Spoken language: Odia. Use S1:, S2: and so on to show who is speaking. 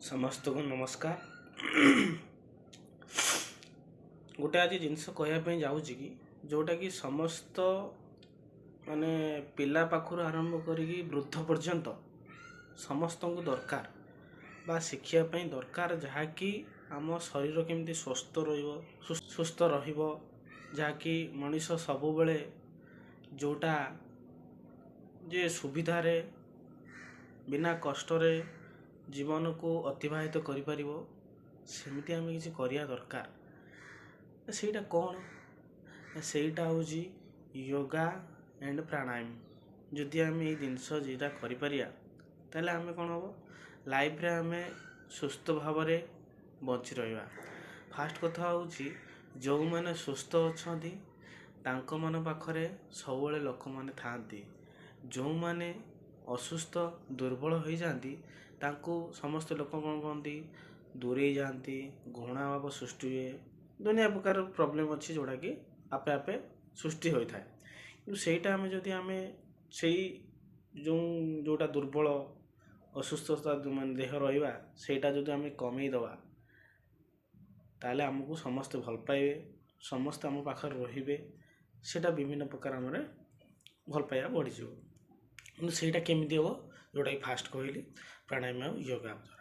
S1: ସମସ୍ତଙ୍କୁ ନମସ୍କାର। ଗୋଟେ ଆଜି ଜିନିଷ କହିବା ପାଇଁ ଯାଉଛି କି ଯେଉଁଟାକି ସମସ୍ତ ମାନେ ପିଲା ପାଖରୁ ଆରମ୍ଭ କରିକି ବୃଦ୍ଧ ପର୍ଯ୍ୟନ୍ତ ସମସ୍ତଙ୍କୁ ଦରକାର ବା ଶିଖିବା ପାଇଁ ଦରକାର, ଯାହାକି ଆମ ଶରୀର କେମିତି ସୁସ୍ଥ ରହିବ, ସୁସ୍ଥ ରହିବ, ଯାହାକି ମଣିଷ ସବୁବେଳେ ଯେଉଁଟା ଯେ ସୁବିଧାରେ ବିନା କଷ୍ଟରେ ଜୀବନକୁ ଅତିବାହିତ କରିପାରିବ, ସେମିତି ଆମେ କିଛି କରିବା ଦରକାର। ସେଇଟା କ'ଣ? ସେଇଟା ହେଉଛି ୟୋଗା ଆଣ୍ଡ ପ୍ରାଣାୟାମ। ଯଦି ଆମେ ଏଇ ଜିନିଷ ଦୁଇଟା କରିପାରିବା, ତାହେଲେ ଆମେ କ'ଣ ହେବ, ଲାଇଫରେ ଆମେ ସୁସ୍ଥ ଭାବରେ ବଞ୍ଚି ରହିବା। ଫାଷ୍ଟ କଥା ହେଉଛି, ଯେଉଁମାନେ ସୁସ୍ଥ ଅଛନ୍ତି ତାଙ୍କମାନଙ୍କ ପାଖରେ ସବୁବେଳେ ଲୋକମାନେ ଥାଆନ୍ତି। ଯେଉଁମାନେ ଅସୁସ୍ଥ ଦୁର୍ବଳ ହୋଇଯାଆନ୍ତି, ତାଙ୍କୁ ସମସ୍ତେ ଲୋକ କ'ଣ କହନ୍ତି, ଦୂରେଇ ଯାଆନ୍ତି, ଘୃଣା ଭାବ ସୃଷ୍ଟି ହୁଏ। ଦୁନିଆ ପ୍ରକାର ପ୍ରୋବ୍ଲେମ୍ ଅଛି ଯେଉଁଟାକି ଆପେ ଆପେ ସୃଷ୍ଟି ହୋଇଥାଏ। କିନ୍ତୁ ସେଇଟା ଆମେ ଯଦି ଆମେ ସେଇ ଯେଉଁଟା ଦୁର୍ବଳ ଅସୁସ୍ଥତା ମାନେ ଦେହ ରହିବା, ସେଇଟା ଯଦି ଆମେ କମେଇଦେବା, ତାହେଲେ ଆମକୁ ସମସ୍ତେ ଭଲ ପାଇବେ, ସମସ୍ତେ ଆମ ପାଖରେ ରହିବେ। ସେଇଟା ବିଭିନ୍ନ ପ୍ରକାର ଆମର ଭଲ ପାଇବା ବଢ଼ିଯିବ। କିନ୍ତୁ ସେଇଟା କେମିତି ହେବ? ଯେଉଁଟାକି ଫାଷ୍ଟ କହିଲି, ପ୍ରାଣାୟାମ ଆଉ ୟୋଗା ଦ୍ୱାରା।